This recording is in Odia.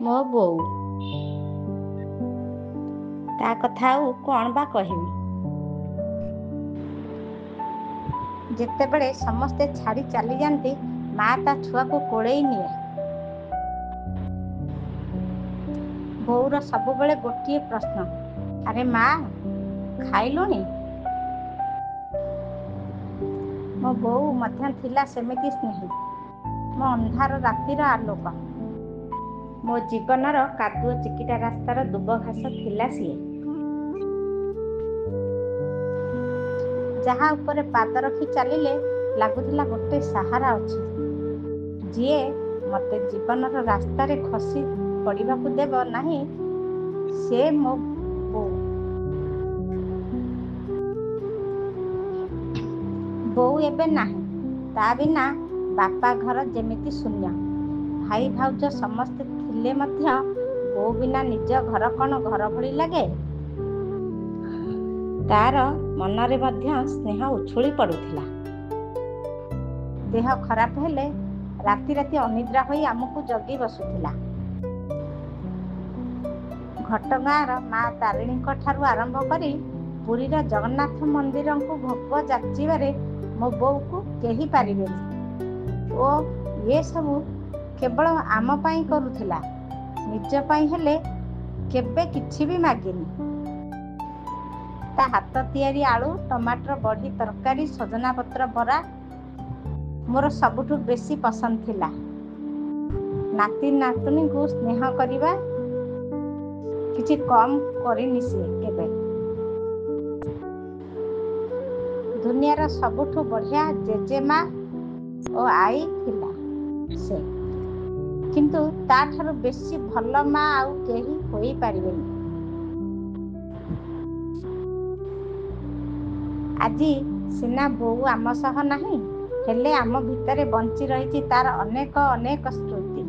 ମୋ ବୋଉ। ତା କଥା ଆଉ କ'ଣ ବା କହିବି? ଯେତେବେଳେ ସମସ୍ତେ ଛାଡ଼ି ଚାଲିଯାନ୍ତି, ମା ତା ଛୁଆକୁ କୋଳେଇ ନିଏ। ବୋଉର ସବୁବେଳେ ଗୋଟିଏ ପ୍ରଶ୍ନ, ଆରେ ମା, ଖାଇଲୁଣି? ମୋ ବୋଉ ମଧ୍ୟ ଥିଲା ସେମିତି ସ୍ନେହୀ। ମୋ ଅନ୍ଧାର ରାତିର ଆଲୋକ। ମୋ ଜୀବନର କାଦୁଅ ଚିକିଟା ରାସ୍ତାର ଦୁବଘାସ ଥିଲା ସିଏ। ଯାହା ଉପରେ ପାଦ ରଖି ଚାଲିଲେ ଲାଗୁଥିଲା ଗୋଟେ ସାହାରା ଅଛି। ଯିଏ ମତେ ଜୀବନର ରାସ୍ତାରେ ଖସି ପଡ଼ିବାକୁ ଦେବ ନାହିଁ, ସେ ମୋ ବୋଉ। ବୋଉ ଏବେ ନାହିଁ। ତା ବିନା ବାପା ଘର ଯେମିତି ଶୂନ୍ୟ। ଭାଇ ଭାଉଜ ସମସ୍ତେ ଥିଲେ ମଧ୍ୟ ବୋଉ ବିନା ନିଜ ଘର କ'ଣ ଘର ଭଳି ଲାଗେ? ତାର ମନରେ ମଧ୍ୟ ସ୍ନେହ ଉଛୁଳି ପଡ଼ୁଥିଲା। ଦେହ ଖରାପ ହେଲେ ରାତି ରାତି ଅନିଦ୍ରା ହୋଇ ଆମକୁ ଜଗି ବସୁଥିଲା। ଘଟଗାଁର ମା ତାରିଣୀଙ୍କଠାରୁ ଆରମ୍ଭ କରି ପୁରୀର ଜଗନ୍ନାଥ ମନ୍ଦିରଙ୍କୁ ଭୋଗ ଯାଚିବାରେ ମୋ ବୋଉକୁ କେହି ପାରିବେନି ଓ ଏସବୁ କେବଳ ଆମ ପାଇଁ କରୁଥିଲା। ନିଜ ପାଇଁ ହେଲେ କେବେ କିଛି ବି ମାଗିନି। ତା ହାତ ତିଆରି ଆଳୁ ଟମାଟର ବଢ଼ି ତରକାରୀ, ସଜନା ପତ୍ର ବରା ମୋର ସବୁଠୁ ବେଶୀ ପସନ୍ଦ ଥିଲା। ନାତି ନାତୁଣୀଙ୍କୁ ସ୍ନେହ କରିବା କିଛି କମ୍ କରିନି ସିଏ କେବେ। ଦୁନିଆର ସବୁଠୁ ବଢ଼ିଆ ଜେଜେମା ଓ ଆଈ ଥିଲା ସେ। କିନ୍ତୁ ତାଠାରୁ ବେଶୀ ଭଲ ମା ଆଉ କେହି ହୋଇପାରିବେନି। ଆଜି ସିନା ବୋଉ ଆମ ସହ ନାହିଁ, ହେଲେ ଆମ ଭିତରେ ବଞ୍ଚି ରହିଛି ତାର ଅନେକ ଅନେକ ସ୍ମୃତି।